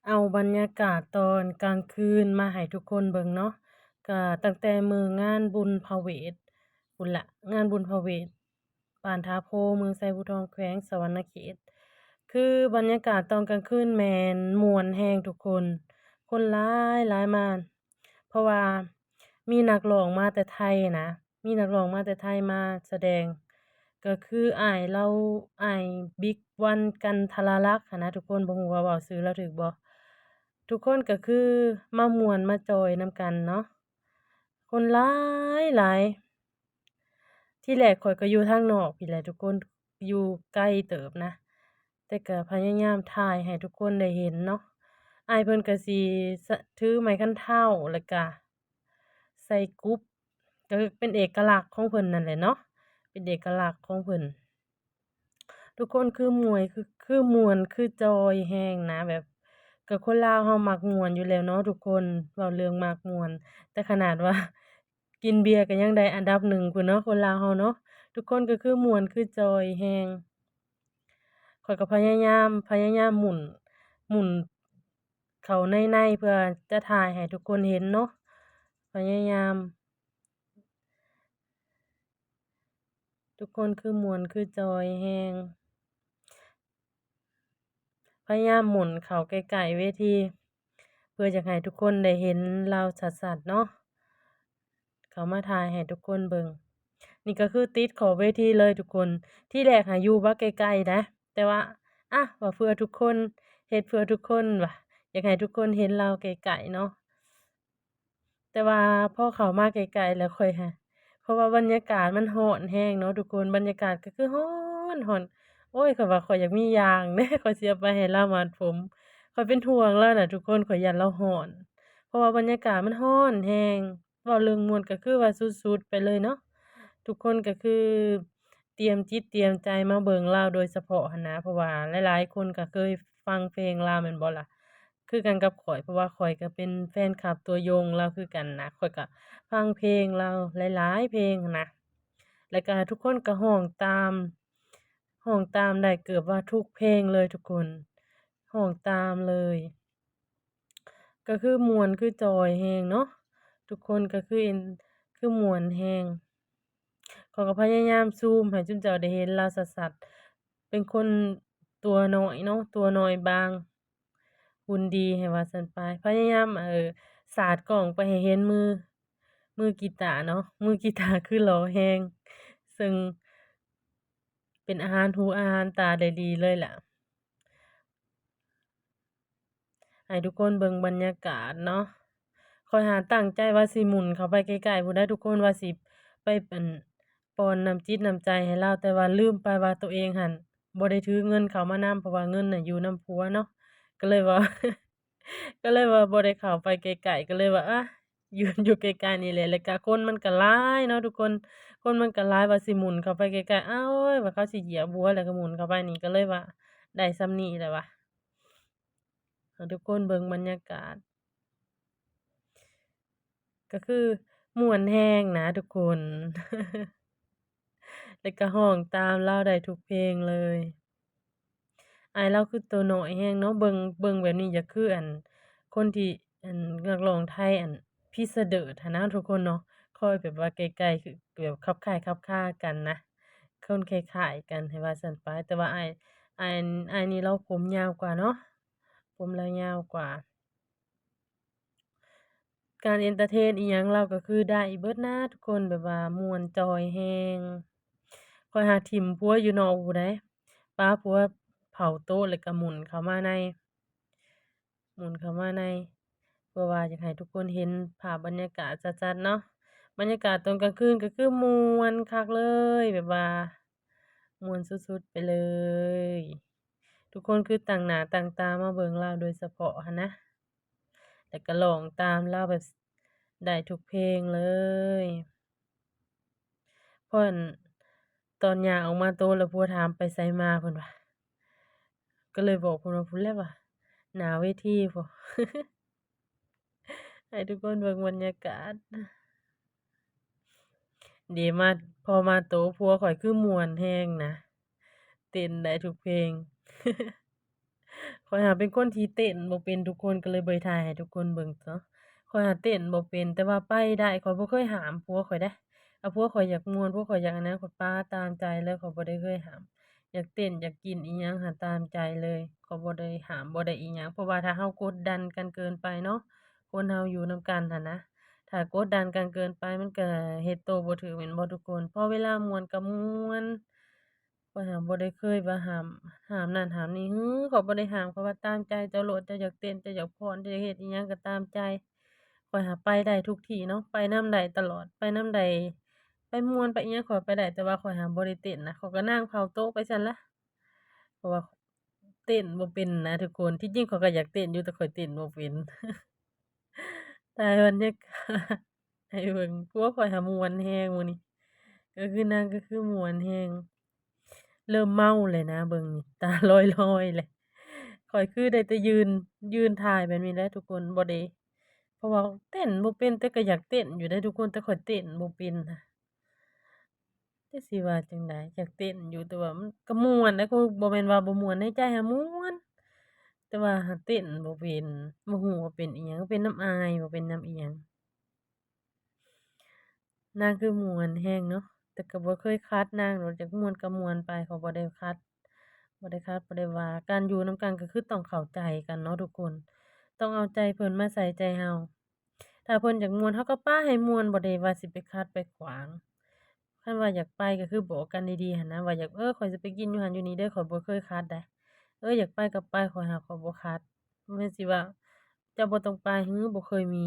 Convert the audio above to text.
ເອົາບັນຍາກາດຕອນກາງຄືນມາໃຫ້ທຸກຄົນເບິ່ງເນາະ. ກະຕັ້ງແຕ່ມື້ງານບຸນພະເວດພຸ້ນລະ, ງານບຸນພະເວດບ້ານທ່າໂພ ເມືອງໄຊພູທອງ ແຂວງສະຫວັນນະເຂດ. ຄືບັນຍາກາດຕອນກາງຄືນແມ່ນມ່ວນແຮງທຸກຄົນ, ຄົນຫຼາຍໆມາ, ເພາະວ່າມີນັກຮ້ອງມາແຕ່ໄທນະ. ມີນັກຮ້ອງມາແຕ່ໄທມາສະແດງ ກໍຄືອ້າຍລາວ ອ້າຍບິກ ວັນ ກັນທະລາລັກ ຫັ້ນນະທຸກຄົນ, ບໍ່ຮູ້ວ່າເວົ້າຊື່ລາວຖືກບໍ່. ທຸກຄົນກໍຄືມາມ່ວນມາຈອຍນຳກັນເນາະ, ຄົນຫຼາຍໆ. ທີແລກຂ້ອຍກໍຢູ່ທາງນອກພີ້ແຫຼະທຸກຄົນ, ຢູ່ໄກເຕີບນະ, ແຕ່ກໍພະຍາຍາມຖ່າຍໃຫ້ທຸກຄົນໄດ້ເຫັນເນາະ. ອ້າຍເພິ່ນກໍຊິ ສະ ຖືໄມ້ຄັນເທົ້າ ແລ້ວກະ ໃສ່ກຸບ ກໍຄືເປັນເອກະລັກຂອງເພິ່ນນັ້ນແຫຼະເນາະ, ເປັນເອກະລັກຂອງເພິ່ນ. ທຸກຄົນຄືມ່ວນ ຄື ຄືມ່ວນ ຄືຈອຍແຮງນະ, ແບບ ກໍຄົນລາວເຮົາມັກມ່ວນຢູ່ແລ້ວເນາະທຸກຄົນ, ເວົ້າເລື່ອງມັກມ່ວນ, ແຕ່ຂະໜາດວ່າກິນເບຍກໍຍັງໄດ້ອັນດັບໜຶ່ງພຸ້ນເນາະ ຄົນລາວເຮົາເນາະ. ທຸກຄົນກໍຄືມ່ວນ ຄືຈອຍແຮງ. ຂ້ອຍກໍພະຍາຍາມ ພະຍາຍາມໝູນ ໝູນເຂົ້າໃນໆ ເພື່ອຈະຖ່າຍໃຫ້ທຸກຄົນເຫັນເນາະ, ພະຍາຍາມ. ທຸກຄົນຄືມ່ວນຄືຈອຍແຮງ. ພະຍາຍາມໝູນເຂົ້າໃກ້ໆເວທີ ເພື່ອຢາກໃຫ້ທຸກຄົນໄດ້ເຫັນລາວຊັດໆເນາະ. ເຂົ້າມາຖ່າຍໃຫ້ທຸກຄົນເບິ່ງ. ນີ້ກໍຄືຕິດຂອບເວທີເລີຍທຸກຄົນ. ທີແລກຫາຢູ່ບັກໃກ້ໆນະ, ແຕ່ວ່າ ອະ ວ່າເພື່ອທຸກຄົນ, ເຮັດເພື່ອທຸກຄົນວ່າ ຢາກໃຫ້ທຸກຄົນເຫັນລາວໃກ້ໆເນາະ. ແຕ່ວ່າພໍເຂົ້າມາໃກ້ໆແລ້ວຂ້ອຍຫາ ເພາະວ່າບັນຍາກາດມັນຮ້ອນແຮງເນາະທຸກຄົນ, ບັນຍາກາດກໍຄືຮ້ອນ ຮ້ອນ. ໂອ້ຍ ຂ້ອຍວ່າຂ້ອຍຢາກມີຢາງເດ້ ຂ້ອຍຊິເອົາໄປໃຫ້ລາວມັດຜົມ. ຂ້ອຍເປັນຫ່ວງລາວນະທຸກຄົນ, ຂ້ອຍຢ້ານລາວຮ້ອນ ເພາະວ່າບັນຍາກາດມັນຮ້ອນແຮງ. ເວົ້າເລື່ອງມ່ວນກໍຄືວ່າສຸດໆໄປເລີຍເນາະ. ທຸກຄົນກໍຄືຕຽມຈິດຕຽມໃຈມາເບິ່ງລາວໂດຍສະເພາະຫັ້ນນະ, ເພາະວ່າຫຼາຍໆຄົນກໍເຄີຍຟັງເພງລາວແມ່ນບໍ່ລະ? ຄືກັນກັບຂ້ອຍ, ເພາະວ່າຂ້ອຍກໍເປັນແຟນຄລັບຕັວຢົງລາວຄືກັນນະ. ຂ້ອຍກໍຟັງເພງລາວຫຼາຍໆເພງນະ, ແລ້ວກໍທຸກຄົນກໍຮ້ອງຕາມ, ຮ້ອງຕາມໄດ້ເກືອບວ່າທຸກເພງເລີຍທຸກຄົນ, ຮ້ອງຕາມເລີຍ. ກໍຄືມ່ວນ ຄືຈອຍແຮງເນາະ, ທຸກຄົນກໍຄືເອັນ ຄືມ່ວນແຮງ. ຂ້ອຍກໍພະຍາຍາມຊູມໃຫ້ຊຸມເຈົ້າໄດ້ເຫັນລາວຊັດໆ. ເປັນຄົນຕົວນ້ອຍເນາະ, ຕົວນ້ອຍບາງ, ຫຸ່ນດີ ໃຫ້ວ່າຊັ້ນໄປ. ພະຍາຍາມ ເອີ ສາດກ້ອງໄປໃຫ້ເຫັນມື, ມືກີຕາເນາະ, ມືກີຕາຄືຫຼໍ່ແຮງ, ເຊິ່ງເປັນອາຫານຫູອາຫານຕາໄດ້ດີເລີຍລະ. ໃຫ້ທຸກຄົນເບິ່ງບັນຍາກາດເນາະ. ຂ້ອຍຫາຕັ້ງໃຈວ່າຊິໝູນເຂົ້າໄປໃກ້ໆພຸ້ນໃດ໋ທຸກຄົນ, ວ່າຊິໄປ ອັນ ປ້ອນນ້ຳຈິດນ້ຳໃຈໃຫ້ລາວ, ແຕ່ວ່າລືມໄປວ່າໂຕເອງຫັ້ນບໍ່ໄດ້ຖືເງິນເຂົ້າມານຳ, ເພາະວ່າເງິນນະຢູ່ນຳຜົວເນາະ. ກໍເລີຍວ່າ ກໍເລີຍວ່າບໍ່ໄດ້ເຂົ້າໄປໃກ້ໆ, ກໍເລີຍວ່າ ອະ ຢູ່ ຢູ່ໃກ້ໆນີ້ແຫຼະ. ແລ້ວກະຄົນມັນກະຫຼາຍເນາະທຸກຄົນ, ຄົນມັນກະຫຼາຍ, ວ່າຊິໝູນເຂົ້າໄປໃກ້ໆ ເອົາ ວ່າເຂົາຊິຢຽບຫົວ ແລ້ວກະໝູນເຂົ້າໄປນີ້, ກໍເລີຍວ່າໄດ້ສ່ຳນີ້ແຫຼະວ່າ ໃຫ້ທຸກຄົນເບິ່ງບັນຍາກາດ. ກໍຄືມ່ວນແຮງນະທຸກຄົນ, ແລ້ວກໍຮ້ອງຕາມລາວໄດ້ທຸກເພງເລີຍ. ອ້າຍລາວຄືໂຕນ້ອຍແຮງເນາະ, ເບິ່ງ ເບິ່ງແບບນີ້ຢາກຄື ອັນ ຄົນທີ່ ອັນ ນັກຮ້ອງໄທ ອັນ ພີສະເດີດຫັ້ນນະທຸກຄົນເນາະ, ຄອຍແບບວ່າໃກ້ໆ ຄືແບບຂັບຄ້າຍຂັບຄາກັນນະ, ຄົນຄ້າຍໆກັນ ໃຫ້ວ່າຊັ້ນໄປ. ແຕ່ວ່າອ້າຍ ອ້າຍ ອ້າຍນີ້ລາວຜົມຍາວກວ່າເນາະ, ຜົມລາວຍາວກວ່າ. ການເອັນເຕີເທນອີ່ຫຍັງລາວກໍຄືໄດ້ເບິດນະທຸກຄົນ, ແບບວ່າມ່ວນຈອຍແຮງ. ຂ້ອຍຫາຖິ້ມຜົວຢູ່ນອກພຸ້ນໃດ໋, ປາຜົວເຝົ້າໂຕະ ແລ້ວກໍໝູນເຂົ້າມາໃນ ໝູນເຂົ້າມາໃນ ເພື່ອວ່າຢາກໃຫ້ທຸກຄົນເຫັນພາບບັນຍາກາດຊັດໆເນາະ. ບັນຍາກາດຕອນກາງຄືນກໍຄືມ່ວນຄັກເລີຍ, ແບບວ່າມ່ວນສຸດໆໄປເລີຍ. ທຸກຄົນຄືຕັ້ງໜ້າຕັ້ງຕາມາເບິ່ງລາວໂດຍສະເພາະຫັ້ນນະ. ແລ້ວກໍຮ້ອງຕາມລາວແບບໄດ້ທຸກເພງເລີຍ. ເພາະ ອັນ ຕອນຍ່າງອອກມາໂຕແລ້ວ ຜົວຖາມໄປໃສມາ ເພິ່ນວ່າ, ກໍເລີຍບອກເພິ່ນວ່າ ພຸ້ນແຫຼະວ່າ ໜ້າເວທີພຸ້ນ. ໃຫ້ທຸກຄົນເບິ່ງບັນຍາກາດ. ເດ ມາ ພໍມາໂຕຜົວຂ້ອຍຄືມ່ວນແຮງນະ, ເຕັ້ນໄດ້ທຸກເພງ. ຄ ຂ້ອຍຫາເປັນຄົນທີ່ເຕັ້ນບໍ່ເປັນທຸກຄົນ ກໍເລີຍບໍ່ໄດ້ຖ່າຍໃຫ້ທຸກຄົນເບິ່ງເນາະ. ຂ້ອຍຫາເຕັ້ນບໍ່ເປັນ ແຕ່ວ່າໄປໄດ້ ຂ້ອຍບໍ່ເຄີຍຫ້າມຜົວຂ້ອຍເດ້. ຖ້າຜົວຂ້ອຍຢາກມ່ວນ ຜົວຂ້ອຍຢາກອັນນັ້ນ ຂ້ອຍປາຕາມໃຈເລີຍ ຂ້ອຍບໍ່ໄດ້ເຄີຍຫ້າມ. ຢາກເຕັ້ນຢາກກິນອີ່ຫຍັງຫາຕາມໃຈເລີຍ ຂ້ອຍບໍ່ໄດ້ຫ້າມບໍ່ໄດ້ອີ່ຫຍັງ ເພາະວ່າຖ້າເຮົາກົດດັນກັນເກີນໄປເນາະ ຄົນເຮົາຢູ່ນຳກັນຫັ້ນນະ ຖ້າກົດດັນກັນເກີນໄປ ມັນກໍເຮັດໂຕບໍ່ຖືກແມ່ນບໍ່ທຸກຄົນ? ພໍເວລາມ່ວນກໍມ່ວນ ຂ້ອຍຫາບໍ່ໄດ້ເຄີຍວ່າຫ້າມ ຫ້າມນັ້ນຫ້າມນີ້ ເຮີ ຂ້ອຍບໍ່ໄດ້ຫ້າມ ຂ້ອຍວ່າຕາມໃຈເຈົ້າໂລດ ເຈົ້າຢາກເຕັ້ນ ເຈົ້າຢາກຟ້ອນ ເຈົ້າຢາກເຮັດອີ່ຫຍັງກໍຕາມໃຈ. ຂ້ອຍຫາໄປໄດ້ທຸກທີ່ເນາະ ໄປນຳໄດ້ຕະຫຼອດ ໄປນຳໃດ ໄປມ່ວນໄປອີ່ຫຍັງຂ້ອຍໄປໄດ້ ແຕ່ວ່າຂ້ອຍຫາບໍ່ໄດ້ເຕັ້ນນະ ຂ້ອຍກໍນັ່ງເຝົ້າໂຕະໄປຊັ້ນລະ ເພາະວ່າເຕັ້ນບໍ່ເປັນນະທຸກຄົນ. ທີ່ຈິງຂ້ອຍກໍຢາກເຕັ້ນຢູ່ ແຕ່ຂ້ອຍເຕັ້ນບໍ່ເປັນ. ຖ່າຍບັນຍາກາດໃຫ້ເບິ່ງ ຜົວຂ້ອຍຫາມ່ວນແຮງມື້ນີ້ ກໍຄືນາງກໍຄືມ່ວນແຮງ ເລີ່ມເມົາແລ້ວນະ ເບິ່ງນີ້ ຕາລອຍໆແລ້ວ. ຂ້ອຍຄືໄດ້ແຕ່ຢືນ ຢືນຖ່າຍແບບນີ້ແຫຼະທຸກຄົນ ບໍ່ໄດ້ ເພາະວ່າເຕັ້ນບໍ່ເປັນ ແຕ່ກໍຢາກເຕັ້ນຢູ່ເດ້ທຸກຄົນ ແຕ່ຂ້ອຍເຕັ້ນບໍ່ເປັນນະ. ຈັກຊິວ່າຈັ່ງໃດ ຢາກເຕັ້ນຢູ່ ແຕ່ວ່າມັນກໍມ່ວນນະ ກໍບໍ່ແມ່ນວ່າບໍ່ມ່ວນ ໃນໃຈຫາມ່ວນ ແຕ່ວ່າຫາເຕັ້ນບໍ່ເປັນ ບໍ່ຮູ້ວ່າເປັນອີ່ຫຍັງ ເປັນນຳອາຍບໍ່ ເປັນນຳອີ່ຫຍັງ. ນາງຄືມ່ວນແຮງເນາະ ແຕ່ກໍບໍ່ເຄີຍຂັດນາງດອກ ຢາກມ່ວນກໍມ່ວນໄປ ເຂົາບໍ່ໄດ້ຂັດ ບໍ່ໄດ້ຂັດ ບໍ່ໄດ້ວ່າ. ການຢູ່ນຳກັນກໍຄືຕ້ອງເຂົ້າໃຈກັນເນາະທຸກຄົນ ຕ້ອງເອົາໃຈເພິ່ນມາໃສ່ໃຈເຮົາ. ຖ້າເພິ່ນຢາກມ່ວນ ເຮົາກໍປະໃຫ້ມ່ວນ ບໍ່ໄດ້ວ່າຊິໄປຂັດໄປຂວາງ. ຄັນວ່າຢາກໄປກໍຄືບອກກັນດີໆຫັ້ນນະ ວ່າຢາກ ເອີ ຂ້ອຍຊິໄປກິນຢູ່ຫັ້ນຢູ່ນີ້ເດີ ຂ້ອຍບໍ່ເຄີຍຂັດໃດ. ເອີ ຢາກໄປກໍໄປ ຂ້ອຍຫາ ຂ້ອຍບໍ່ຂັດ. ບໍ່ແມ່ນຊິວ່າເຈົ້າບໍ່ຕ້ອງໄປ ເຮີ ບໍ່ເຄີຍມີ